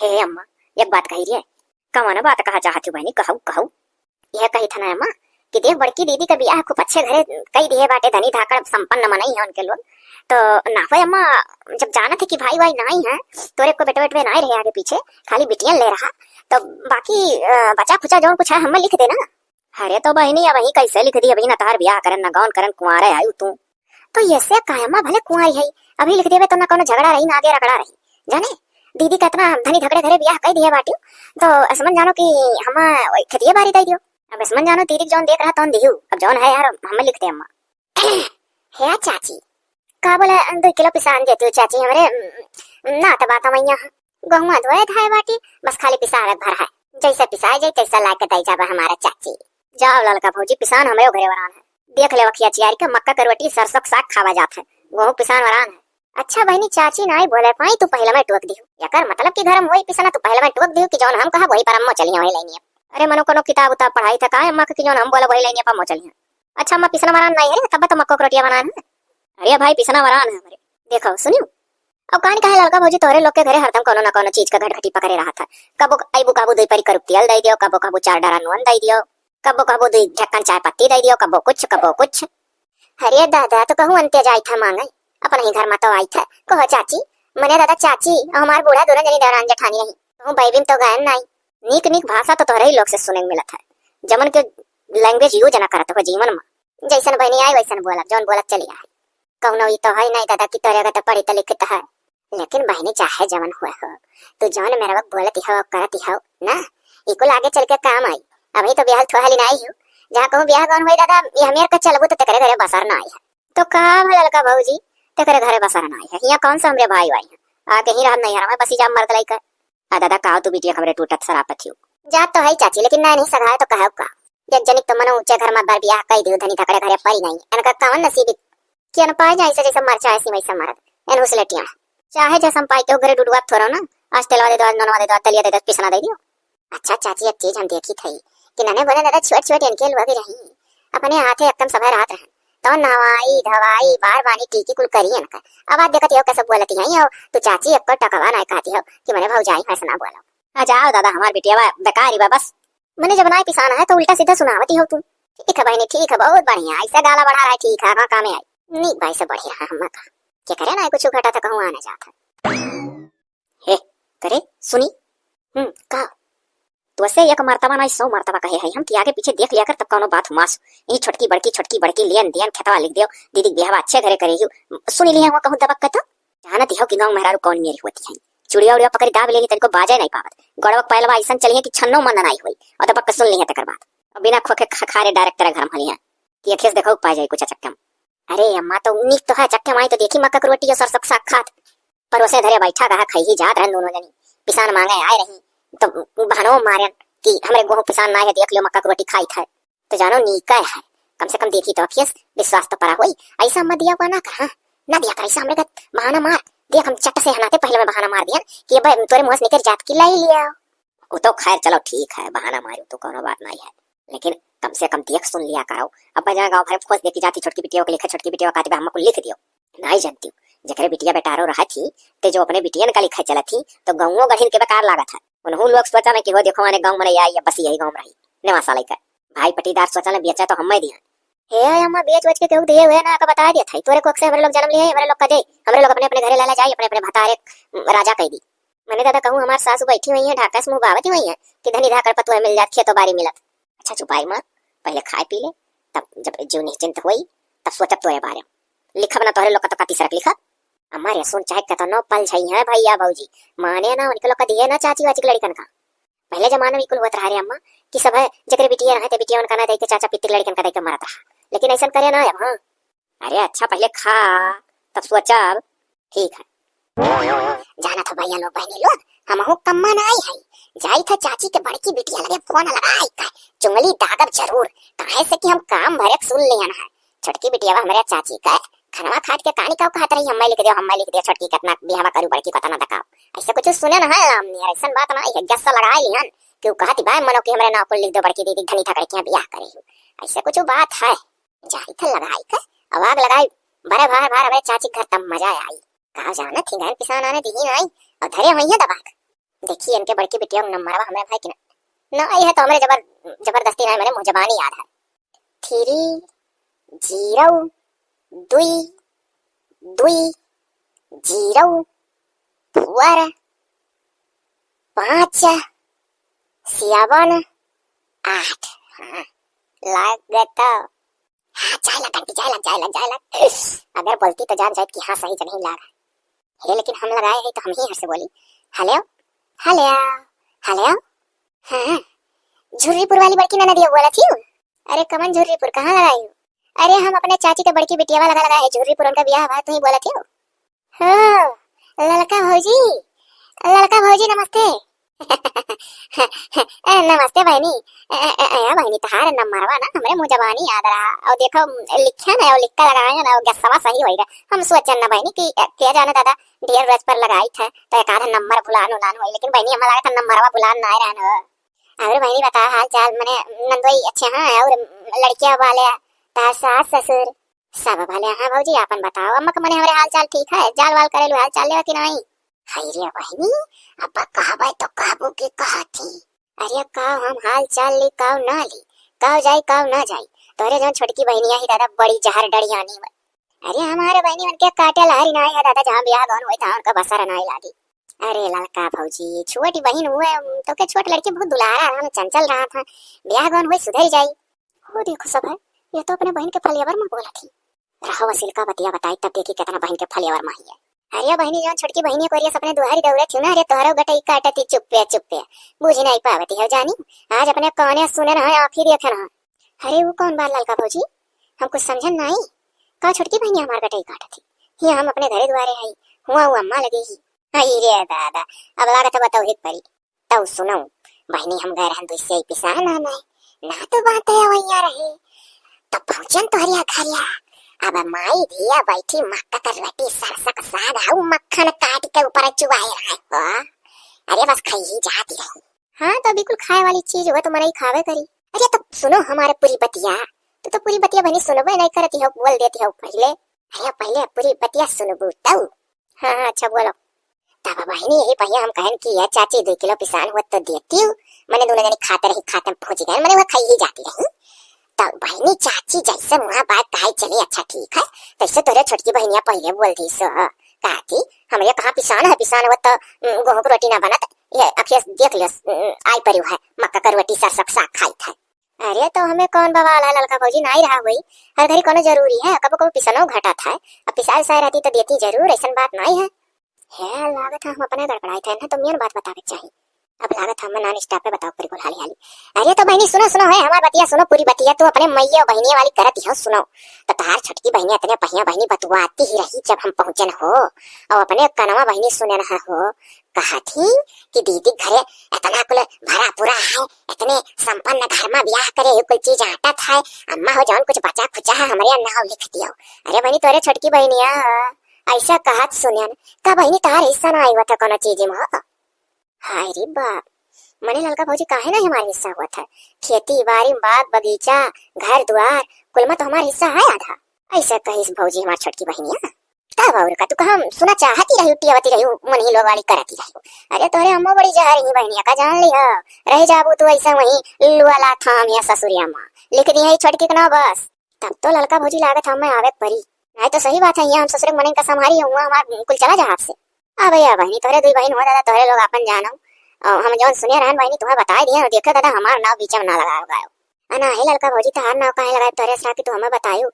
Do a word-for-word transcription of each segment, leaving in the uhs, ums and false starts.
हे अम्मा, एक बात कही रे। कवन बात कहा चाहत हू बहिनी, कहू, कहू। यह कही था ना अम्मा कि देख, बड़की दीदी का बियाह खूब अच्छे घरे कई दिए बाटे, धनी धाकड़ संपन्न मनई है उनके लोग। तो ना हो अम्मा, जब जानत है कि भाई वाई नाई है, तोरे को बेटवे बेटवे नाई रहे आगे पीछे, खाली बिटियन ले रहा, तो बाकी, अ, बचा खुचा जौन कुछ है हमें लिख देना। अरे तो बहिनी, अबहीं कैसे लिख दी, अबहीं ना तहार बियाह करन, ना गौन करन, कुंवारे आयु तू। तो ये से काहे अम्मा, भले कुंवारी है, अभी लिख देवे तो ना कोनो झगड़ा रही, ना आगे रगड़ा रही। जाने, दीदी का इतना धनी धकड़े घरे बियाह कई दिए बाटियो, तो असमन जानो कि हम खेतिए बारी दे दियो। अब असमन जानो दीदी के जौन देख रहा तौन दिहू, अब जौन है यार, हम लिख दे अम्मा। हे चाची, का बोला, दो किलो पिसान देती हो चाची हमरे? उम, ना तो बात हम यहाँ गहुआ धोए धाए बाटी, बस खाली पिसावे भर है, जैसे पिसाए जाए तैसा ला के दे जाबा हमारा चाची। जाओ ललका भौजी, पिसान हमरे घरे वरान है, देख ले वखिया चियारी के मक्का के रोटी सरसों के साग खावा जात है, वहू पिसान वरान है। अच्छा बहिनी, चाची नाई बोले पाई, तू पहले में टोक दिहू। एकर मतलब कि घर में वही पिसना, तू पहले में टोक दिहू कि जौन हम कहा वही पर अम्मो चलिए, वही लेनी है। अरे मनो कोनो किताब उताब पढ़ाई था का अम्मा के कि जौन हम बोला वही लेनी है, अम्मो चलिए। अच्छा अम्मा, पिसना वरान नहीं है रे, तब तो मक्को के रोटिया बनान है। अरे भाई, पिसना वरान है हमरे। देखो, सुनियो, अब कान काहे ललका भौजी, तोहरे लोग के घरे हरदम कोनो ना कोनो चीज का घटघटी पकड़े रहा था। कबो अइबू कहबू दुई परी करुक तेल दे दियो, कबो कहबू चार डरा नून दे दियो, कबो कहबो दुई ढक्कन चाय पत्ती दे दियो, कबो कुछ, कबो कुछ। अरे दादा, तो कहूँ अंत्य जाई था मांगे, अपने ही घर में तो आई था। कहो चाची, मने दादा चाची, और हमार बूढ़ा दोनों जनी दौरान जेठानी रही। कहूँ बैबिन तो गायन नाई। नीक नीक भाषा तो तोहरे ही लोग से सुने के मिलत है, जमन के language use ना करत हो जीवन में। जैसन बहनी आई वैसन बोलब, जौन बोलब चली आए। कौनो ई तो है नहीं दादा कि तोरे का तो पढ़ी तो लिखित है। लेकिन बहनी चाहे जवन हुए हो, तू जवन मेरा वक्त बोलत हो, करत हो ना, ई कुल आगे चल के काम आई। अभी तो ब्याहल थोहली नाई हो, जहाँ कहूँ ब्याह गौन हुई दादा, ये हमें का चलबू तो तेकरे घरे बसर ना आई है। तो का भला ललका भौजी, तेकरे घरे बसर ना आई है? यहाँ कौन सा हमरे भाई वाई है? आके ही रहब नैहर में बसी जा मर्द लइका। आ दादा, का तू बिटिया हमरे टूटत सरापत हियो? जात तो है चाची, लेकिन ना नहीं सगाए तो कहब का? एक जनिक तो मनो ऊंचे घर में बार बियाह कई दियो, धनी धकड़े घरे परी नहीं। इनका कौन नसीब कि अनपाए जाए से जैसे मर जाए सी वैसे मरद। एन हुसलेटिया। चाहे जैसे हम पाई के घरे डुडुआ थोरो ना, आज तेलवा दे दो, आज ननवा दे दो, आज तलिया दे दो, पिसना दे दियो। अच्छा चाची, एक चीज हम देखी थई कि नने बने दादा छोट छोट इनके लोग रही, अपने हाथे एकदम सभे रात रहन, तो नहवाई धवाई बार बानी टीकी कुल करी इनका। अब आज देखत हो कैसे बोलती हैं, और तू चाची एक टकवा ना कहती हो कि मने भौजाई ऐसे ना बोलो। आ जाओ दादा, हमार बिटिया बा, बेकार ही बा बस। मने जब नाई पिसान है तो उल्टा सीधा सुनावती हो तू। ठीक है बहनी, ठीक है, बहुत बढ़िया, ऐसे गाला बढ़ा रहा है, ठीक है, हाँ कामे आई। नीक भाई से बढ़ी रहा हम का। के करे ना कुछ घटा था कहूँ आने जात है। हे, करे, सुनी। हम्म, का? तो ऐसे एक मर्तबा ना सौ मर्तबा कहे है हम कि आगे पीछे देख लिया कर तब कौनो बात हुमास। यही छोटकी बड़की, छोटकी बड़की, लेन देन खेतवा लिख दियो, दीदी के बियाहवा अच्छे घरे करे ही। सुनी लिया हुआ कहूँ दबक के तो। जानत हो कि गाँव मेहरारू कौन मेरी होती है। चुड़िया उड़िया पकड़ी दाब लेली, तनिको बाजे नहीं पावत। गड़वक पायलवा ऐसन चली है कि छन्नो मंद नहीं होई। और दबक के सुन ली है तकर बात। और बिना खोखे खखारे direct तेरा घर में हली है कि अखेस देखो पा जाए कुछ अचक्के में। अरे अम्मा, तो नीक तो है, अचक्के में आई तो देखी मक्का के रोटी और सरसों के साग खात। परोसे धरे बैठा रहा, खई ही जात रहन दोनों जनी। पिसान मांगे आए रही, तो बहनो मारन कि हमरे गोहूं पिसान ना है, देख लियो मक्का के रोटी खाई था। तो जानो नीका है, कम से कम देखी तो अखियस विश्वास तो परा होई। ऐसा मत दिया हुआ ना कर, हाँ? ना दिया कर ऐसा हमरे गत बहाना मार। देख हम चट से हनाते पहले में बहाना मार दिया कि अब तोरे मुंह से निकल जात कि लाई लिया। वो तो खैर चलो ठीक है, बहाना मारू तो कोनो बात नहीं है, लेकिन कम से कम देख सुन लिया करो। अब मैं जहाँ गाँव भर में खोज देखी जाती छोटकी बिटिया के लिखे, छोटकी बिटिया कहती बा हमको लिख दियो। नहीं जानती हूँ, जकरे बिटिया बेटारो रहा थी, ते जो अपने बिटियन का लिखे चलत थी, तो गाँवों गढ़िन के बेकार लागत है। उन्हों लोग सोचा में कि हो देखो आने गाँव में आई, अब बस यही गाँव में रही, नेवासा लेकर। भाई पटीदार सोचा ले बेचा तो हम दिया। हे अम्मा, बेच वेच के केहू दिए हुए ना का बता दिया था, तोरे कोख से हमरे लोग जन्म लिए, हमरे लोग का दे, हमरे लोग अपने अपने घरे लाला जाए, अपने अपने भतारे राजा कह दी। मने दादा कहूँ हमार सासू बैठी हुई है, ढाका से मुँह बावती हुई है कि धनी धाकड़ पतुआ मिल जात, खेतो बारी मिलत। अच्छा चुपाई माँ, पहले खाए पी ले, तब जब जीव निश्चिंत होई, तब सोचब तोरे बारे में। लिखब ना तोहरे लोग का तो का तीसरक लिखब। अम्मा रे सुन, चाहे कतनो पल झई है भैया भौजी, माने ना उनके लोग का दिए ना चाची वाची के लड़कन का। पहले जमाना में कुल होत रहा रे अम्मा कि सब है जकरे बिटिया रहे ते बिटिया उनका ना दे के चाचा पित्ती के लड़कन का दे के मरत रहा, लेकिन ऐसा करे ना अब। हाँ, अरे अच्छा पहले खा, तब सोचब। ठीक है। जाना था भैया लोग बहनी लोग, हमहू कम्मा ना आई है, जाई था चाची के बड़की बिटिया लगे फोन लगाई का, चुंगली दागब जरूर, काहे से कि हम काम भरे सुन लिया ना है। छोटकी बिटिया हमरे चाची का खनवा खाट के कहानी का कहत रही, हम्मे लिख दियो, हम्मे लिख दियो, छोटकी कितना बियाहवा करू, बड़की को तना दकाओ। ऐसे कुछ सुने ना है हमने यार, ऐसन बात ना है, गस्सा लगाए लिहन कि वो कहती बा मनो कि हमरे नाव पर लिख दो, बड़की दीदी धनी धाकड़ के यहाँ बियाह करे। ऐसे कुछ बात है। जाई था लगाई का, अब आग लगाई, बड़े भार भार हमरे चाची घर तब मजा आई। का जाना थी गहन पिसान आने दी आई और धरे हुई है दबाक। देखी इनके बड़की बिटिया के नंबरवा हमरे भाई की ना, ना आई है तो हमरे जबर-, जबरदस्ती ना, मने मुँह जबानी याद है। थ्री ज़ीरो दुई दुई ज़ीरो फ़ोर पाँच सेवन आठ। हाँ, लागत। हाँ, जाए लग घंटी, जाए लग, जाए लग, जाए लग। अगर बोलती तो जान जाइत कि हाँ, सही जगह लाग। हे, लेकिन हम लगाए हैं तो हम ही हर से बोली। हेलो, हेलो, हेलो। हाँ, झुर्रीपुर वाली बड़की ननदिया बोलत ही? अरे कमन झुर्रीपुर, कहाँ लगाई हो? अरे हम अपने चाची के बड़की बिटियावा लगा लगाए हैं झुर्रीपुर, उनका बियाह बा, तू ही बोलत ही हो? हो, ललका भौजी, ललका भौजी नमस्ते। ए, नमस्ते बहिनी। ए, ए, ए, ए, बहिनी, तहार नंबरवा ना हमरे मुँह जबानी याद रहा। और देखो, लिख्या ना, और लिखा लगाए ना, और गस्सवा सही होइगा। हम सोचन ना बहिनी कि, ए, के जाने दादा, ढेर रोज पर लगाई थे, तो एक आधा नंबर भुलान उलान होई, लेकिन बहिनी, हमें लगा था नंबरवा भुलान ना रहन हो। और बहिनी, बताओ हाल चाल, मने नंदोई अच्छे हैं, और लड़किया वाले, तहार सास ससुर? सब भले हैं भौजी, आपन बताओ। अम्मा के मने हमरे हाल चाल ठीक है, जाल वाल करेलू, हाल चाल लेवा कि नाई? हाय रे बहिनी, अब कहबे तो कहबू कि कहत ही। अरे काव हम हाल चाल ली, काव ना ली, काव जाई, काव ना जाई। तोरे जौन छोटकी बहिनिया ही दादा बड़ी जहर डड़ियानी बा। अरे हमारे बहिनी उनके काटे लहरी नाई है दादा, जहाँ बियाह गौन होई तहाँ उनका बसर नाई लागी। अरे ललका भौजी, छोटी बहिन हुए, तो के छोट लड़की बहुत दुलारा रहा, चंचल रहा था, बियाह गौन होई सुधर जाई। हो देखो सब है, ये तो अपने बहिन के फलेवर में बोलत ही। रहो वसील का बतिया बताई, तब देखी कितना बहिन के फलेवर में ही है। अरे बहिनी, जौन छोटकी बहिनी कोरिया सपने दुआरी दौड़े थी ना, अरे तोहरो गटई काटत ही चुप्पे चुप्पे, बुझ नहीं पावत ही हो जानी। आज अपने काने सुने रहे, आँखी देखे रहे। अरे वो कौन बात ललका भौजी, हम कुछ समझन नहीं। का छोटकी बहिनी हमार गटई काटत ही? ये हम अपने घरे दुआरे हई, हुआ हुआ अम्मा लगे ही। अरे दादा, अब लागत है बताओ एक परी। तौ सुनो बहिनी, हम गए रहन दुई से पिसान आने, ना तो बात है वैया रहे, तो पहुँचन तोहरिया घरिया। अब माई धिया बैठी मक्का का रोटी सरसक साग हऊ मक्खन काट के ऊपर चुआए रहे हो। अरे बस खाई ही जाती रही। हाँ, तो बिल्कुल खाए वाली चीज हुआ तो मनई खावे करी। अरे तो सुनो हमारे पूरी बतिया, तू तो पूरी बतिया बहिनी सुनबे नहीं करती हो, बोल देती हो पहले। अरे पहले पूरी बतिया सुनबू तब। हाँ, हाँ, अच्छा बोलो। तब बहिनी यही पहिया हम कहन कि ये चाची दो किलो पिसान हुआ तो देती हूँ, मने दोनों जनी खाते रही, खाते में पहुँच गए, मने वो खाई ही जाती रही। तब बहिनी चाची जैसे मुँह बात कहे चली, अच्छा ठीक है, तैसे तोरे छोटकी बहिनिया पहले बोल दी सो, कहती हमरे कहाँ पिसान है, पिसान हुआ तो उम, गेहूं की रोटी ना बनत, ये अखिया से देख लियो, उम, आई परी है मक्का का रोटी सरसक साग खाई था। अरे तो हमें कौन बवाल है ललका भौजी, नाई रहा हुई, हर घड़ी कोनो जरूरी है, कबो कबो पिसनो घटा था, अब पिसाई उसाई रहती तो देती जरूर, ऐसन बात नाई है। हे लागत है हम अपने गड़बड़ाई थे, ना तो मेन बात बतावे के चाहिए। अब लागत है हम नॉन स्टॉप पे बताओ पूरी कुल हाली हाली। अरे तो बहिनी सुनो सुनो है, हमार बतिया सुनो, पूरी बतिया तू अपने मैया बहिनिया वाली करत हो सुनो। तो तार छोटकी बहिनी इतने पहिया बहिनी बतुआती ही रही जब हम पहुँचन हो, और अपने कनवा बहिनी सुने रहा हो, कहा थी कि दीदी घरे इतना कुल भरा पूरा है, इतने संपन्न घर में ब्याह करे, ये कुल चीज आटत है, अम्मा हो जौन कुछ बचा खुचा है हमरे नाव लिख दियो। अरे बहिनी तोरे छोटकी बहिनिया ह, ऐसा कहत सुनन का बहिनी तहार हिस्सा ना आइवत है कोनो चीज में हो। हाय रे बाप, मने ललका भौजी काहे ना हमार हिस्सा हुआ था? खेती बाड़ी, बाग बगीचा, घर द्वार, कुल में तो हमार हिस्सा है आधा। ऐसा कहिस भौजी हमार छोटकी बहिनिया। तब और का, तू कहा सुना चाहती रही, टियावती रही, मन ही लोग वाली करती रही। अरे तोरे अम्मो बड़ी जहर ही बहनिया का जान ली हो, रह जाबू तू ऐसा वहीं लुआ ला थाम या ससुरिया माँ लिख दी है छोटकी के नाव बस। तब तो ललका भौजी लागत हम में आवे के परी। नहीं तो सही बात है, यहाँ हम ससुरे के मनई का संभारी हुआ हमार कुल चला जा हाथ से। अब या बहनी तोरे दुई बहन हो दादा, तोरे लोग आपन जानो। और हम जौन सुने रहन बहनी तुम्हें बताई दिया, देखो दादा हमार नाव बीच में ना लगाओ गायो। अना हे ललका भौजी, तहार नाव काहे लगाए तोरे असरा कि तू हमें बतायो?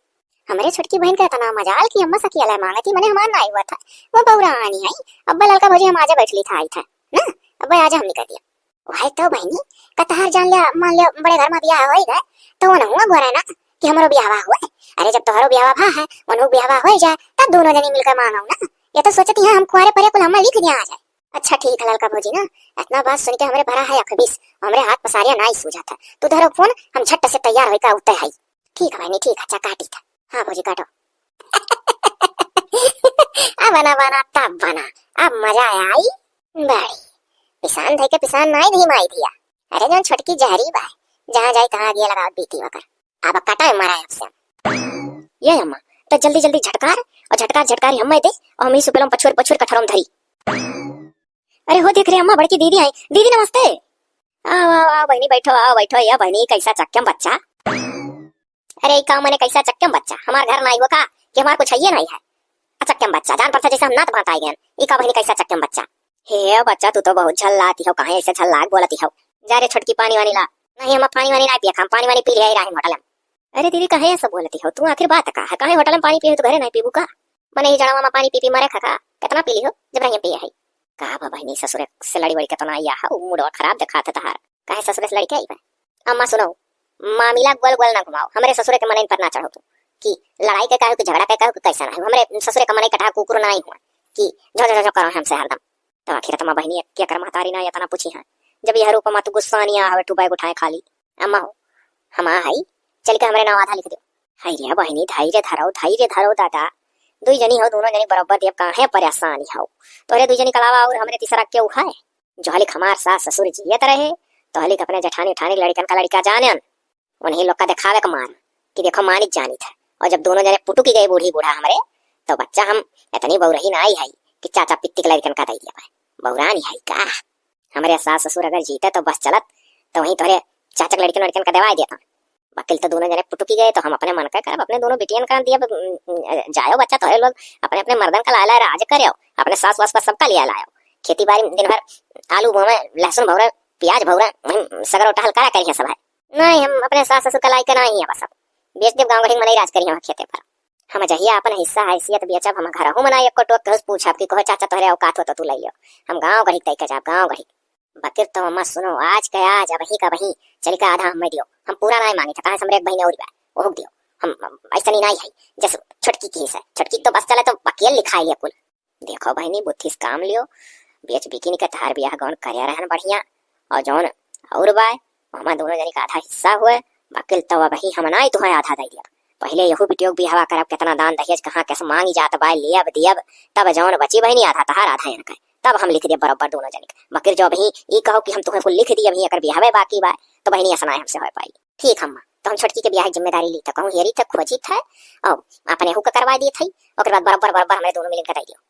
हमरे छोटकी बहन के इतना मजाल कि अम्मा सखिया ला मांगती, मने हमार ना हुआ था। वो बौरा आनी है। अब्बा ललका भौजी हम आजा बैठली था आई था। ना, अब्बा आजा हमनी कर दिया। वही तो बहनी, कतहार जान लिया, मान लिया बड़े घर में बियाह होई गए, तो वो न हुआ गोरा ना कि हमरो बियाह हुआ। अरे जब तोहरो बियाह भा है, उन्हों बियाह हो जाए, तब दोनों जनी मिलकर मांगो ना। ये तो सोचती है हम कुआरे परे कुल हमें लिख दिया आ जाए। अच्छा ठीक है ललका भौजी ना, इतना बात सुन के हमरे भरा है अखबीस, हमरे हाथ पसारिया ना ही सूझा था। तू धरो फोन, हम झट से तैयार होइका उठे है। ठीक है बहनी, ठीक है, अच्छा काटी था। हाँ भौजी काटो। अब बना बना तब बना, अब मजा आई बड़ी। पिसान धई के पिसान नाई नहीं माई दिया। अरे जौन छोटकी जहरी बा, जहाँ जाई तहाँ आगिया लगावत बीती वकर। अब कटाए मराए अब से। ये अम्मा, तो जल्दी जल्दी झटकार और झटकार झटकार हमें दे और हम ही सुपेलम पछुर पछुर कठरम धरी। अरे हो देख रे अम्मा, बड़की दीदी आई। दीदी नमस्ते। आओ, आओ, आओ बहिनी, बैठो, आओ, बैठो। या बहिनी, कैसा चक्कम बच्चा? अरे, ई का मने कैसा चक्कम बच्चा? हमार घर नाई हो का कि हमार कुछ हइये नाई है? आ चक्कम बच्चा, जान पड़ता जैसे हम नात भात आइ गए। ई का बहिनी कैसा चक्कम बच्चा? हे बच्चा, तू तो बहुत झल्लाती हो, काहे ऐसे झल्ला के बोलती हो? जा रे छोटकी, पानी वानी ला। नहीं, हम पानी वानी ना पिए, हम पानी वानी पी लिया ही रहे होटल में। अरे दीदी, काहे ऐसे बोलती हो तू? आखिर बात का है? काहे होटल में पानी पिए हो तो घरे नहीं पीबू का? मने ही जड़वा में पानी पी पी मरे खा खा, कितना पी ली हो जब रहिए पिए है। का बा बहिनी, ससुरे से लड़ी वड़ी के तो ना आया है, मूड और खराब दिखात है तहार। काहे ससुरे से लड़ी के आई बा? अम्मा सुनो, मामला गोल गोल ना घुमाओ, हमरे ससुरे के मनइन पर ना चढ़ो तू। कि लड़ाई के कहू, कि झगड़ा के कहू, कि कैसा ना हो, हमरे ससुरे के मनई कटहा कुकुर ना आई हुआ कि झो झो झो करो हमसे हरदम। तो आखिर तमा बहिनी, केकर महतारी ना इतना पूछी है, जब यह रूपमा तू गुस्सानिया हवे, तू बैग उठाए खाली। अम्मा हो, हम आ हई, चल के हमरे नाव आधा लिख दो। हाय रे बहिनी, धैर्य धरो, धैर्य धरो दादा, दुई जनी हो, दोनों जनी बराबर देब, काहे परेशानी हो? तोहरे दुई जनी के अलावा और हमरे तीसरा केहू है? जहलिक हमार सास ससुर जियत रहे, तहलिक अपने जेठानी उठानी के लड़िकन का लड़िका जानेन, उन्हीं लोग का देखावे के मार कि देखो मानित जानित है। और जब दोनों जने पुटुकी गए बूढ़ी बूढ़ा हमरे, तो बच्चा हम इतनी बौरही ना आई है कि चाचा पित्ती के लड़िकन का दे दिया पाए। बौरानी है का? हमरे सास ससुर अगर जीते तो बस चलत, तो वहीं तोहरे चाचा के लड़िकन लड़िकन का देवाई देता। वकील तो दोनों जने पुटुकी गए, तो हम अपने मन का करब, अपने दोनों बिटियन का दिया। जायो बच्चा, तोहरे लोग अपने अपने मर्दन का लाए लाए राज करो, अपने सास वास का सबका लिया लायो। खेती बाड़ी दिन भर आलू बोवे, लहसुन भौरे, प्याज भौरे, वहीं सगरो टहल करा करिए सब है। नहीं, हम अपने सास ससुर का लाई के नहीं है, बस अब बेच देब, गाँव गढ़ी में नहीं राज करिए खेते पर। हम जहिया अपन हिस्सा हैसियत बेचब, हम घरहू में ना एको टोक के पूछब कि कहो चाचा तोहरे औकात हो तो तू ले लियो, हम गाँव गढ़ी तय के जाब, गाँव गढ़ी। बकिर तो अम्मा सुनो, आज के आज, अबही का बही, चली का आधा हमें दियो, हम पूरा नाय मांगे था, कहाँ से हमरे एक बहिन और बा, ओहू के दियो, हम ऐसा नहीं नाय है, जैसे छोटकी की है, छोटकी तो बस चले तो वकील लिखाई लिया कुल। देखो बहिनी, बुद्धि से काम लियो, बेच बिकिन के तहार बियाह गौन करे रहन बढ़िया, और जौन और बा, ओमा दोनों जनी का आधा हिस्सा हुए, बकिर तो अबही हम नाय तुहे आधा दे दिया, पहले यहू बिटियो के बियाहवा करब, कितना दान दहेज कहाँ कैसे मांगी जात बा, लेब दियब, तब जौन बची बहिनी आधा तहार आधा इनका, तब हम लिख देब बरोबर दोनों जनी के। बकिर जो अबही ई कहो कि हम तुहे कुल लिख दिए, अबही एकर बियाहवे बाकी बा, तो बहिनी ऐसा नाय हमसे हो पाई। ठीक अम्मा, तो हम छोटकी के बियाह की जिम्मेदारी ली, तो कहूँ हेरी थे, खोजी थे, और अपने हु के करवा दिए थे, ओकर बाद बरोबर बरोबर हमरे दोनों मिल के दे दियो।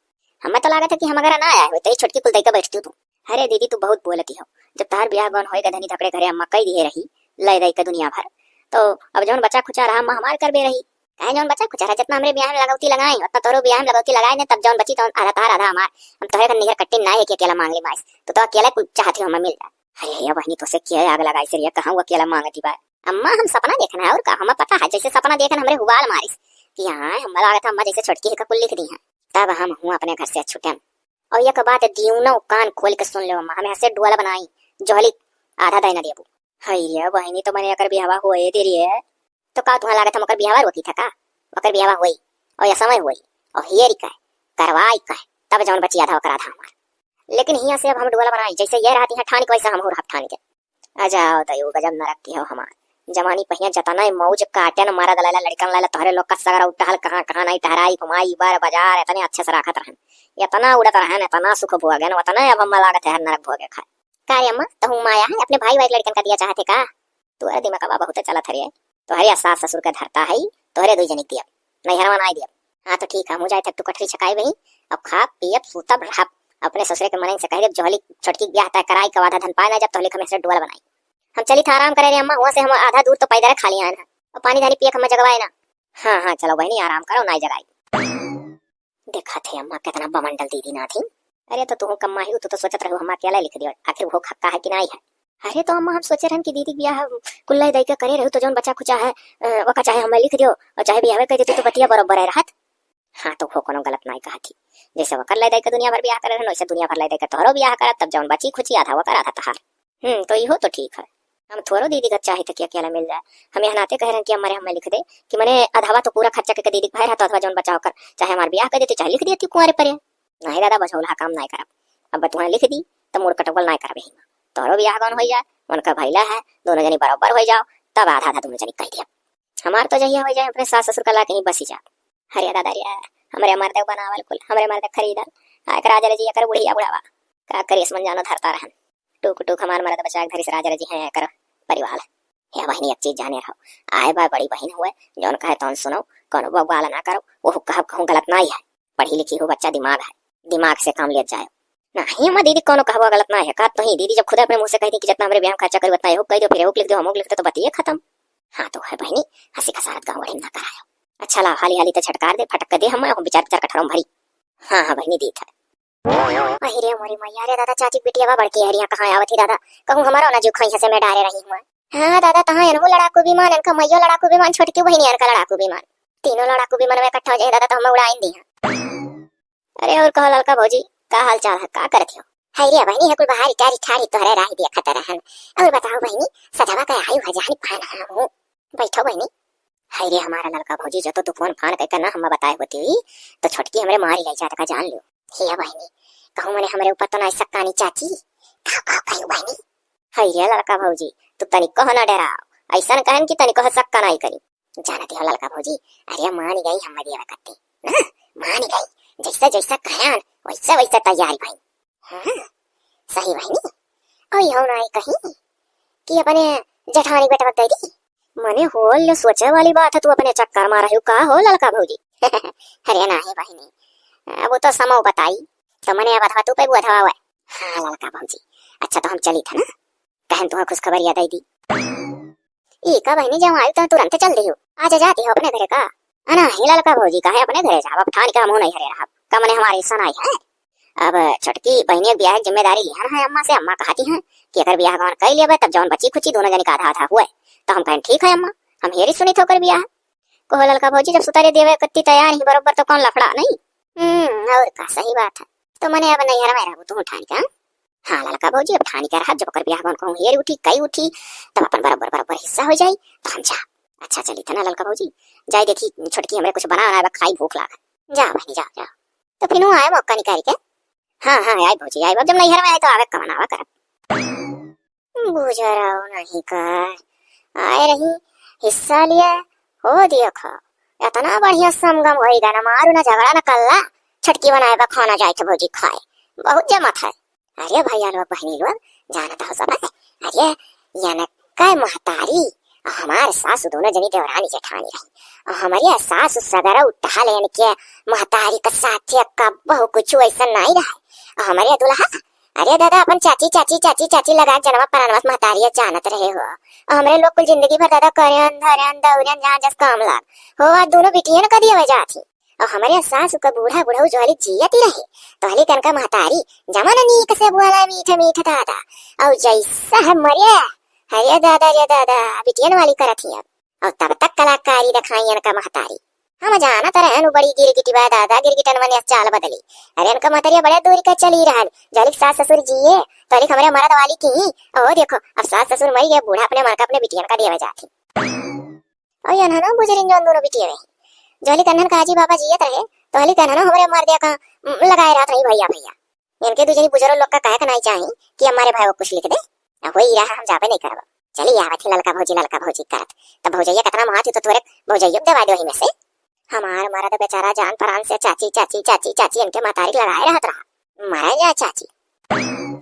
हमें तो लागत है कि हम अगर ना आए हुए तो ये छोटकी कुल दे के बैठती तू। अरे दीदी, तू बहुत बोलती हो, जब तहार बियाह गौन होए के धनी धकड़े घरे अम्मा कई दिए रही, ले दे के दुनिया भर, तो अब जौन बचा खुचा रहा अम्मा हमार करबे रही। काहे जौन बचा खुचा रहा, जितना हमरे बियाह में लगौती लगाई, उतना तोरो बियाह में लगौती लगाए ने, तब जौन बची तौन आधा तहार आधा हमार। हम तोहरे का निहर कट्टी ना है कि अकेला मांग ली माइस, तो, तो अकेला कुल चाहती हो हमें मिल जाए। अरे या बहिनी, तोसे के आग लगाई से रे, कहाँ वो अकेला मांगती बा? अम्मा, हम सपना देखना है और का, हमें पता है, जैसे सपना देखन हमरे हुबाल मारिस कि हाँ, हम लागत है अम्मा जैसे छोटकी है का कुल लिख दी है। तब हम हुआ अपने घर से छुटन। और एक बात दियो ना, कान खोल के सुन ले अम्मा, हमें हंसे डोला बनाई, जोहली आधा दाई ना देबू। हई रे बहिनी, तो मैंने एकर बियाहवा होए दे रही है, तो का तुहाँ लागत हम ओकर बियाहवा रोकी था का? ओकर बियाहवा होई, और या समय होई, और हेरी का, करवाई का, तब जौन बची आधा ओकर आधा हमार। लेकिन हियाँ से अब हम डोला बनाई, जैसे ये रहती है ठानी के, वैसे हम हो रहब ठानी के। आ जाओ दयो, गजब नरक की हो हमार। जवानी पहिया जतना मौज काटन, मरद लैला, लड़कन लैला, तोहरे लोग का सगरा उठहल, कहाँ कहाँ नहीं टहराई, घुमाई, बर बाजार, इतने अच्छे से राखत रहन, इतना उड़त रहन, इतना सुख भोगन, उतने अब हम लागत है नरक भोगे खाए। का रे अम्मा, तहु माया है अपने भाई वाई लड़कन का दिया चाहते का? तोहरे दिमागवा बहुत चलत हरे। तोहरे सास ससुर के धरता है, तोहरे दुई जनी दियब, नैहरवा नाई दियब। हाँ तो ठीक है, हम जाए तक तू कटरी छकाई वही, अब खाब पियब सूतब रहब। अपने ससुरे के मनई से कह देब, जोहली छोटकी के ब्याह तय कराई, कब आधा धन पाए ना, जब तोहली हमें से डोल बनाई। हम चली था आराम करे रे अम्मा, हुआ से हम आधा दूर तो पैदल खा लिया है ना, और पानी धानी पिए के हमें जगवाए ना। हाँ हाँ, चलो बहनी, आराम करो, नाई जगाई। देखा थे अम्मा, कितना बमंडल दीदी ना थी। अरे तो तू कम्मा ही, तू तो सोचत रहो हम अकेला लिख दियो, आखिर वो हक्का है कि नहीं है। अरे तो अम्मा, हम सोचे रहन कि दीदी के बियाह कुल्ला दई के करे रहो, तो जौन बचा खुचा है, अ, ओका चाहे हमें लिख दियो, और चाहे बियाह कह देती तो बतिया बरोबर है रहत। हाँ तो वो कोनो गलत नहीं कहा थी, जैसे वकर ले दई के दुनिया भर बियाह करे रहन, वैसे दुनिया भर ले दई के तोहरो बियाह करब, तब जौन बची खुची आधा वकर आधा तहार। हम्म, तो इहो तो ठीक है। हम थोरो दीदी का चाहे तक अकेला मिल जाए। हम यह नाते कह रहन कि हमारे हमें लिख दे कि मने अधवा तो पूरा खर्चा के दीदी के भाई रहता, अधवा जौन बचा होकर, चाहे हमार बियाह कर देती, चाहे लिख देती कुंवारे पर। नहीं दादा, बझौलहा काम नहीं करब। अब तुहाँ लिख दी, तो मूड़ कटौल नहीं करब यही में। तोहरो बियाह गौन हो जाए, उनका भैला है, दोनों जनी बराबर हो जाओ, तब आधा आधा दोनों जनी कह दिया। हमार तो जहिया हो जाए, अपने सास ससुर का ला कहीं बसी जा। अरे दादा रे, हमरे मर्दे बनावल कुल, हमरे मर्दे खरीदल। आ एक राजा जी, एकर बुढ़िया बुढ़ावा। का करिए, मन जानो धरता रहन। टूक टूक हमार मर्द बचा के धरिस राजा जी हैं एकर परिवार। हे बहिनी, एक चीज जाने रहो, आए बा बड़ी बहिन हुए, जौन कहे तौन सुनो, कोनो बवाल ना करो, वो कहब कहूँ गलत ना ही है। पढ़ी लिखी हो बच्चा, दिमाग है, दिमाग से काम लिया जाए। नहीं अम्मा, दीदी कौनो कहबो गलत ना है। का तो ही दीदी जब खुद अपने मुँह से कहि दी कि जितना हमरे बियाह में खर्चा करी उतना एहू कहि दियो, फिर एहू लिख दियो, हमहू लिख दियो, तो बतिये खतम। हाँ तो है बहिनी, हँसी का सारत गाँव में ना करायो। अच्छा ला, हाली हाली त झटकार दे, फटक के दे, हम विचार विचार कठरम भरी। हाँ हाँ बहिनी, दीत है। अहि रे मोरी मैया रे दादा, चाची बिटिया बा बड़की हरिया कहाँ आवत ही दादा, कहूँ हमारो ना जीव खइहैं से मैं डारे रही हूँ। हाँ दादा, तहाँ एनहू लड़ाकू विमान, एनका मइयो लड़ाकू विमान, छोटकी बहिनी एनका लड़ाकू विमान, तीनों लड़ाकू विमान में इकट्ठा हो जाए दादा, तो हम उड़ाइन दी हैं। अरे और कहो ललका भौजी, का हाल चाल है, का करत हो? हाय रे बहिनी, है कुल बहारी टारी ठारी तोहरे राह देखत रहन। और बताओ बहिनी, सधवा का आयु है जानी पान हम हूँ। बैठो बहिनी। हाय रे हमारा ललका भौजी, जो तो तू फोन फान कइके ना हमें बताए होती हुई, तो छोटकी हमरे मारी ले जात का जान लियो। हे बहिनी, कहूँ मने हमरे ऊपर तो ना शक कानी चाची? का का कही बहिनी? हाय रे ललका भौजी, तू तनिको ना डराओ, ऐसन कहन कि तनिको शक का नहीं करी। जानती हो ललका भौजी, अरे मान गई हम देवे कत्ती ना, मान गई। जैसा जैसा कहन वैसा वैसा तैयारी भई। हाँ, सही बहिनी। और यहो ना कहीं कि अपने जेठानी बेटवा दे दी। मने होल सोचे वाली बात है, तू अपने चक्कर मार रही हो का हो ललका भौजी? अरे नाही बहिनी, अब वो तो समो बताई, तो मने अब अधवा तू पे वो अधवा हुआ। हाँ ललका भौजी, अच्छा तो हम चली था ना, कहन तुम्हें खुशखबरिया दे दी। ई का बहिनी, जब आयु तो तुरंत चल दियो। आज जाती हो अपने घरे का? अना ही ललका भौजी, काहे अपने घरे जाब? अब ठान के हमहू नहीं घरे रहब। का मने हमारे हिस्सा नहीं है? अब छोटकी बहिनी के बियाह के जिम्मेदारी लिहन है अम्मा से। अम्मा कहती हैं कि अगर बियाह गवन कई लेबे तब जौन बची खुची दोनों जनी का आधा आधा हुए। तो हम कहन ठीक है अम्मा, हम हेरी सुनी थोकर बियाह। कहो ललका भौजी, जब सुतारे देवे कत्ती तैयार ही बरोबर तो कौन लफड़ा नहीं। हम्म, और का सही बात है। तो मने अब नैहर में रहबू तू ठान के, हाँ? हाँ ललका भौजी, अब ठानी के रहा, जब ओकर बियाह गवन कहूँ हेर उठी, कई उठी, तब अपन बराबर बराबर हिस्सा हो जाई, तो हम जा। अच्छा चली तना ललका भौजी, जाई देखी छोटकी हमरे कुछ बना बनाए बा, खाई भूख लाग। जा बहिनी जा, जा। तो फिर आए मौका निकाल के। हाँ हाँ आई भौजी, आई, अब जब नैहर में आए तो आवे कवन आवा कर। बुझराओ नहीं कर आए रही, हिस्सा लिए हो दियो खा। इतना बढ़िया समगम होई गा ना, मारू ना झगड़ा ना कल्ला, छोटकी बनाए बा खाना जाए थे भौजी खाए, बहुत जमत है। अरे भैया लोग, बहिनी लोग, जानत हो सब है। अरे, इनके महतारी और हमार सासु दोनों जनी देवरानी जेठानी रही। और हमरे सासु सगरा उठा लेन के महतारी के साथे कबहू कुछ ऐसा नहीं रहे। और हमरे दुल्हा, अरे दादा, अपन चाची, चाची, चाची, चाची लगा जनवा परानवा से महतारी जानत रहे हो। और हमरे लोग कुल जिंदगी भर दादा करेन, धरेन, दौरेन, जहाँ जस काम लाग हो, आज दोनों बिटियन का दिया जात ही। और हमरे सासु का बूढ़ा बुढ़ऊ जोहली जियत ही रहे, तोहली कनका महतारी जमन नीक से बोला मीठ मीठ दादा। और जैसा है मरे, अरे दादा रे दादा, बिटियन वाली करत ही अब। और तब तक कलाकारी दिखाई इनका महतारी। हम जानत रहन उ बड़ी गिरगिटी बा दादा, गिरगिटन मने चाल बदली। अरे इनका महतारी बड़े दूर का चली रहल, जलिक सास ससुर जिए, तोहलिक हमरे मरद वाली की। ओ देखो, अब सास ससुर मर गए, बूढ़ा अपने मर का अपने बिटियन का देवे जात ही। और ये अनहन बुजरिन जौन दोनों बिटिया रही। जहली कन्हन का आजी बाबा जियत रहे, तो हली कन्हनो हमरे मार दिया का, उम, लगाए रहत रही भैया, भैया। इनके दू जनी बुजुर्ग लोग का कहे के नहीं चाही कि हमारे भाई को कुछ लिख दे। अब वही रहा, हम जाबे नहीं करब। चली आवत ही ललका भौजी, ललका भौजी करत। तब भौजैया कितना मात तो तोरे भौजैया के दवा दे वही में से। हमार मरद बेचारा जान परान से चाची, चाची, चाची, चाची इनके महतारी लगाए रहत रहा। मरे जा चाची।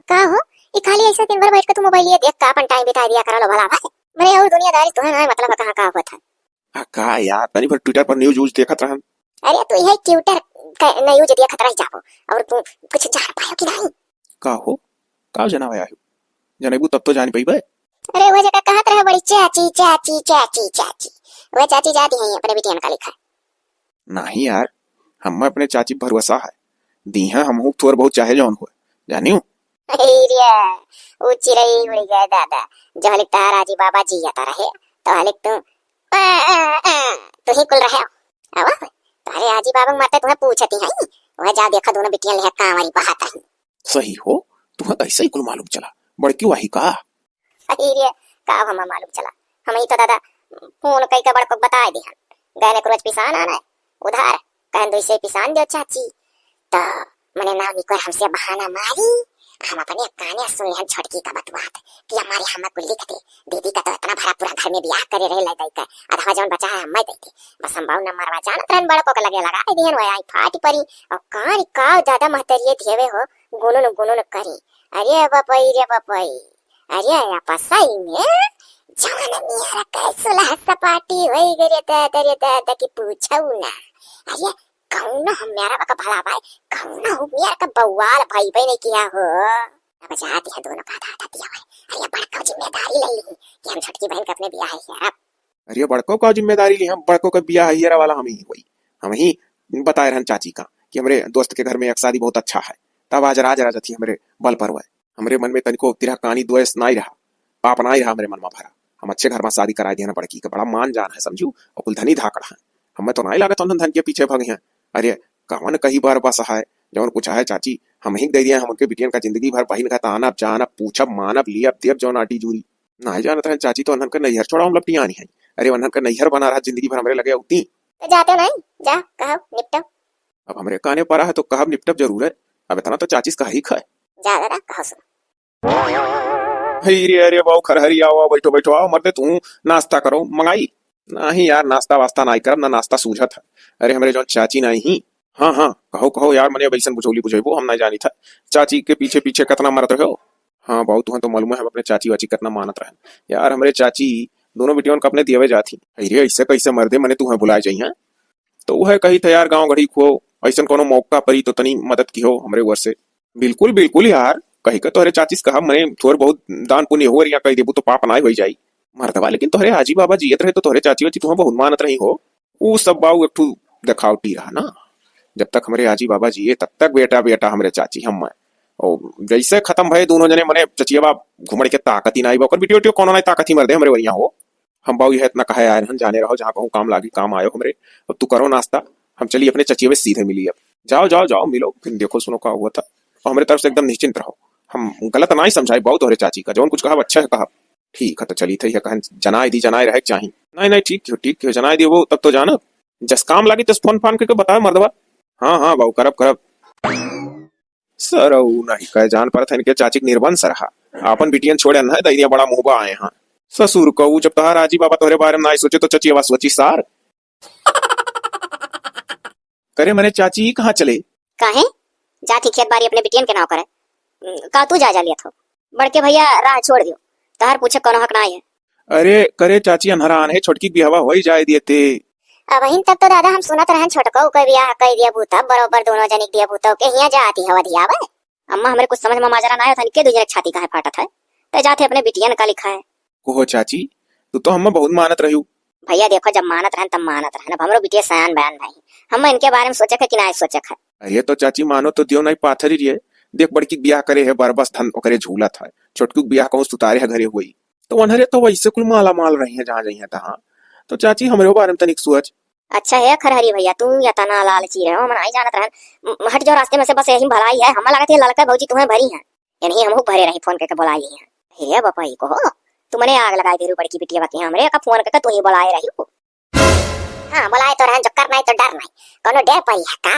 का हो, ई खाली ऐसे दिन भर बैठ के तू मोबाइल ये देख का अपन टाइम बिता दिया करो लो भला भाई। मने और दुनियादारी तुहे ना मतलब कहाँ का होत है। आ का यार, तनी भर Twitter पर news व्यूज देखत रहन। अरे तू यही Twitter का news देखत रह जाबो, और तू कुछ जान पायो कि नहीं? का हो, का जनावे आयो? जनेबू तब तो जान पइबे। अरे वो जगह कहत रहे बड़ी चाची, चाची, चाची, चाची। वो चाची जाती है अपने बिटियन का लिखा। नहीं यार, हमें अपने चाची भरोसा है, दीहा हमहू थोर बहुत चाहे जौन होए, जानियो। अरे, उ चिरई उड़ गए दादा, जो हलिक तार आजी बाबा जियत रहे, तो हलिक तू, आ, आ, आ, तू ही कुल रहे। अब तारे आजी बाबा मरते तुम्हें पूछती हैं, वह जा देखा दोनों बिटियां लेहे कांवरी बहात रही। सही हो, तुम्हें कैसे ही कुल मालूम चला, बड़की वाही का? अरे, का हमें मालूम चला, हम ही तो दादा फोन कई के बड़को बताए दिहन, गए ने रोज पिसान आना है उधार, कहन दो इसे पिसान दो चाची, तो मने नाव निकर हमसे बहाना मारी, हम अपने काने सुन लेहन छोटकी का बतवात कि हमारे हमें को लिख दे, दीदी का तो इतना भरा पूरा घर में बियाह करे रहे ले दई का, अधवा जौन बचा है हमें दे दे, बस हम बाऊ न मरवा जानत रहन बड़को के लगे लगाए दिहन, वह आई फाट परी, और कान का दादा महतरिये धेवे हो, गुनुन गुनुन करी, अरे बपई रे बपई, अरे या पसाई में जवन नियर के सुलह सपाटी होई गई रे दादा रे दादा की पूछऊ ना। अरे कौनो हम मेरा बका भला भाई, कौनो हम मेरा का बवाल भाई भाई नहीं किया हो। अब जात है दोनों का आधा आधा दिया भाई। अरे बड़को जिम्मेदारी ले ली कि हम छोटकी बहन का अपने बियाह है यार। अरे बड़को का जिम्मेदारी ली हम, बड़को का बियाह है यार वाला हम ही होई। हम ही बताए रहन चाची का कि हमरे दोस्त के घर में एक शादी बहुत अच्छा है, तब आज राज राज थी हमरे बल पर हुए। हमरे मन में तनिको तिरहकानी द्वेष नाई रहा, पाप नाई रहा हमरे मन में भरा। हम अच्छे घर में शादी कराए दिया ना बड़की का, बड़ा मान जान है समझू, और कुल धनी धाकड़ है। हमें तो नाई लागत उन्हन धन के पीछे भागे हैं। अरे कवन कही बार बस है, जवन कुछ है चाची हम ही दे दिया, हम उनके बिटियन का जिंदगी भर बहिन का तानब जानब पूछब मानब लियब देब जौन आटी जूरी। नाई जानत रहन चाची तो उन्हन के नैहर छोड़ाओ हम लपटियानी है। अरे उन्हन के नैहर बना रहा जिंदगी भर हमरे लगे उती। तो जाते नहीं, जा कहो निपटो। अब हमरे काने पड़ा है तो कहब निपटब जरूर है। अब इतना तो चाची से कही खाए। जा दादा कहो सुन। हे रे, अरे बाऊ खरहरी, आओ, आओ, बैठो, बैठो, आओ, मर्दे, तू नाश्ता करो, मंगाई? नहीं यार, नाश्ता वास्ता नहीं करब, ना नाश्ता सूझत है। अरे, हमरे जौन चाची नहीं ही। हाँ, हाँ, कहो, कहो यार, मने अब ऐसन बुझौली बुझैबो, हम नहीं जानी था। चाची के पीछे, पीछे कितना मरत रहो। हाँ बाऊ, तुहन तो मालूम है, हम अपने चाची वाची कितना मानत रहन। यार, हमरे चाची दोनों बिटियन का अपने दियावे जात ही। अरे, ऐसे कैसे मर्दे, मने तुहन बुलाए जाई, हैं? तो वह कही था, "यार, गाँव गढ़ी खो, ऐसन कोनो मौका परी तो तनी मदद किहो हमरे ओर से।" "बिल्कुल, बिल्कुल यार," कही के तोहरे चाची से कहा, "मने थोर बहुत दान पुण्य हो, या कही देबू तो पाप नाय होई जाई।" मर्दवा, लेकिन तोहरे आजी बाबा जियत रहे तो तोहरे चाची वाची तुहा बहुत मानत रही हो। ऊ सब बाऊ एक ठू देखावटी रहा ना। जब तक हमरे आजी बाबा जिए, तब तक बेटा, बेटा हमरे चाची, हम मैं। और जैसे खत्म भए दोनों जने, मने चचिया बाप घुमड़ के ताकत ही नाई बा, ओकर बिटियो, बिटियो कोनो नाई ताकत ही मर्दे हमरे वरिया हो। हम बाऊ यह इतना कहे आए रहन, जाने रहो, जहाँ कहूँ काम लागी, काम आयो हमरे। अब तू करो नाश्ता, हम चली अपने चचिया में सीधे मिली अब। जाओ, जाओ, जाओ, मिलो, फिर देखो, सुनो का हुआ था। और हमरे तरफ से एकदम निश्चिंत रहो, हम गलत ना ही समझाए बाऊ तोहरे चाची का, जौन कुछ कहा अच्छा है कहा। ठीक है, तो चली थे, यह कहन जनाए दी, जनाए रहे के चाही। नहीं, नहीं, ठीक हो, ठीक हो, जनाए दी वो, तब तो जाना। जस काम लागी, तस फोन फान करके बताओ मर्दवा। हाँ, हाँ, बाऊ, करब, करब। सरऊ नहीं कहे जान परत है इनके चाची के निर्बंस रहा। आपन बिटियन छोड़े न है, दैनिया बड़ा मुहबा आए हैं। ससुर कहू, जब तहार आजी बाबा तोहरे बारे में नाई सोचे, तो चचियवा सोची सार। करे मने चाची, ई कहाँ चले? काहे? जात ही खेत बारी अपने बिटियन के नाव करे। का तू जा, जा लियत हो? बड़के भैया राह छोड़ दियो, तहार पूछे कोनो हक नाई है। अरे करे चाची, अन्हरान है, छोटकी के बियाहवा होई जाए दिए ते। अबहिन तक तो दादा हम सुनत रहन छोटको के बियाह कई दिया भूता, बरोबर दोनों जनिक दिया भूता के हिया जाती हवा धियावे। अम्मा, हमरे कुछ समझ में माजरा ना आयो, तनिके दू जने छाती काहे फाटत है? ते जाते अपने बिटियन का लिखा है। कहो चाची, तू तो हम्मा बहुत मानत रह्यू। भैया देखो, जब मानत रहन तब मानत रहन, अब हमरो बिटिया सयान बयान भाई, हम इनके बारे में सोचे के कि ना सोचे है। अरे तो चाची, मानो तो दियो नहीं पाथरी रे, देख बड़की के बियाह करे है, बरबस धन ओकरे झूलत है, छोटकू के बियाह कहूँ सुतारे है घरे हुई, तो वनहरे तो वैसे कुल माला माल रही है जहाँ जइहे तहाँ। तो चाची, हमरे बारे में तनिक सोच। अच्छा हे खरहरी भैया, तू यतना लालची रहे हो, हम नाई जानत रहन। म-, हट जाओ रास्ते में से, बस यही भलाई है। हमें लगत है ललका भौजी तुम्हें भरी है, यही हमहू भरे रही, फोन करके बुलाई ली है। हे बापा, ई को हो, तू मने आग लगाई देरू बड़की बिटिया के, हमरे का फोन करके तू ही बुलाए रही हो। हाँ, बुलाए तो रहन, जो करना है तो डर नहीं, कोनो डर पाई है का?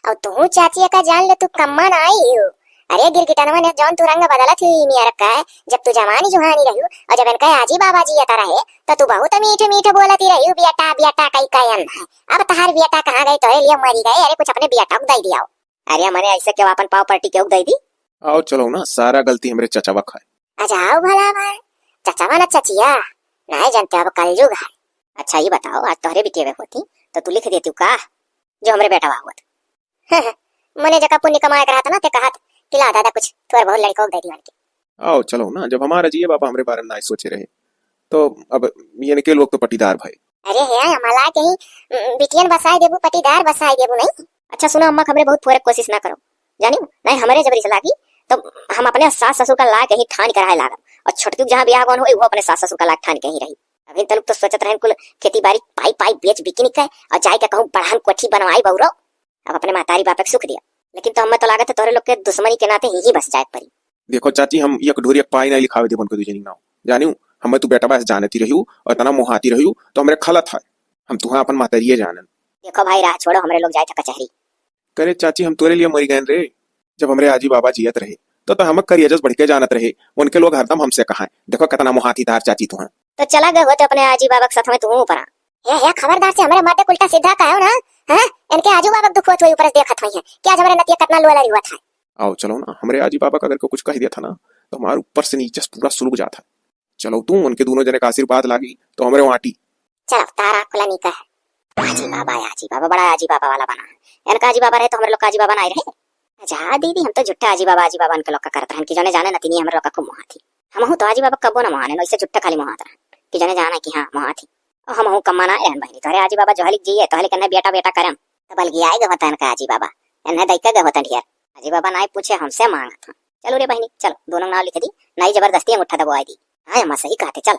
और तू चाची का जान ले, तू कम्मा ना आई हो। अरे गिरगिटनवा ने जौन तू रंग बदलत ही नियर का है, जब तू जवानी जुहानी रही और जब इनका आजी बाबा जी आता रहे, तो तू बहुत मीठ मीठ बोलती रही, बेटा बेटा कई कयन है। अब तहार बेटा कहाँ गए, तोरे लिए मरी गए। अरे कुछ अपने बेटा को दे दिया। अरे मने ऐसे क्यों अपन पाव पलटी के उग दे दी? आओ चलो ना, सारा गलती हमरे चचवा का है। अच्छा आओ भला भाई, चचवा ना चचिया, नहीं जानते अब कलयुग है। अच्छा ये बताओ, आज तोहरे बिटिया होती तो तू लिख देती का जो हमरे बेटा हुआ? मने जका पुण्य कमाए के रहता ना, ते कहत कि ला दादा कुछ थोड़ा बहुत लड़को दे दियो इनके। आओ चलो ना, जब हमारा जिए बाबा हमरे बारे में ना सोचे रहे, तो अब ये इनके लोग तो पटीदार भाई। अरे हे, हमारा कहीं, उम, बिटियन बसाए देबू, पटीदार बसाए देबू नहीं? अच्छा सुनो अम्मा, हमरे बहुत फोरे के कोशिश ना करो, जानी नहीं हमरे जबरी से लागी तो हम अपने सास ससुर का ला कहीं ठान कर रहे लागब, और छोटकी जहाँ बियाह कौन होई वो अपने सास ससुर का ला ठान कहीं रही। अभी तलुक तो सोचत रहन कुल खेती बाड़ी पाई पाई बेच बिकिन के और जाए के कहूँ बढ़न कोठी बनवाई बौरो। अब अपने महतारी बाप के सुख दिया, लेकिन तो हमें तो लागत है तोहरे लोग के दुश्मनी के नाते ही, ही बस जाए परी। देखो चाची, हम एक ढोरी एक पाई नहीं लिखावे देबन को दूजनी नाव। जानियो, हमें तू बेटा बस जानती रहियो और इतना मोहाती रहियो तो हमरे खलत है। हम तुहा अपन महतारिये जानन। देखो भाई, राह छोड़ो, हमरे लोग जाए थे कचहरी। करे चाची, हम तोरे लिए मरी गए रे। जब हमरे आजी बाबा जियत रहे तो, तो हम करिया जस बढ़ के जानत रहे। उनके लोग हरदम हमसे कहा है, देखो कितना मोहाती तार चाची तुहा। तो चला गए होते अपने आजी बाबा के साथ में तू ऊपर आ। हे, हे, खबरदार से हमरे मर्दे उल्टा सीधा कहो ना। हाँ, इनके आजू बाबा के दुख होत हुई ऊपर से देखत हुई है कि आज हमरे नतिया कितना लोला रिवत है। आओ चलो ना, हमरे आजी बाबा का अगर को कुछ कह दिया था ना, तो हमारे ऊपर से नीचे से पूरा सुलग जाता है। चलो तू उनके दोनों जने का आशीर्वाद लागी तो हमरे वाटी। चलो तारा कुला नहीं कहे। आजी बाबा, आजी बाबा, बड़ा आजी बाबा वाला बना है। इनका आजी बाबा रहे तो हमरे लोग का आजी बाबा ना रहे। जा दीदी, हम तो झुट्ठा आजी बाबा, आजी बाबा इनके लोग का करत रहन कि जौने जाने नतिनी हमरे लोग का खूब मोहात ही। हमहू तो आजी बाबा कबो ना मोहाने, वैसे झुट्ठा खाली मोहात रहन कि जौने जाने कि हाँ मोहात ही। और हमहू कम्मा ना रहन बहिनी, तोहरे आजी बाबा जोहलिक जिए, तोहलिक इन्हें बेटा बेटा करम। तब अलगी आए गए होता इनका आजी बाबा, इन्हें दैका गए होता ढेर। आजी बाबा नाई पूछे, हमसे मांगत हन। चलो रे बहिनी, चलो, दोनों नाव लिख दी, नाई जबरदस्ती अंगूठा दबवाई दी। हाँ अम्मा, सही कहते, चल।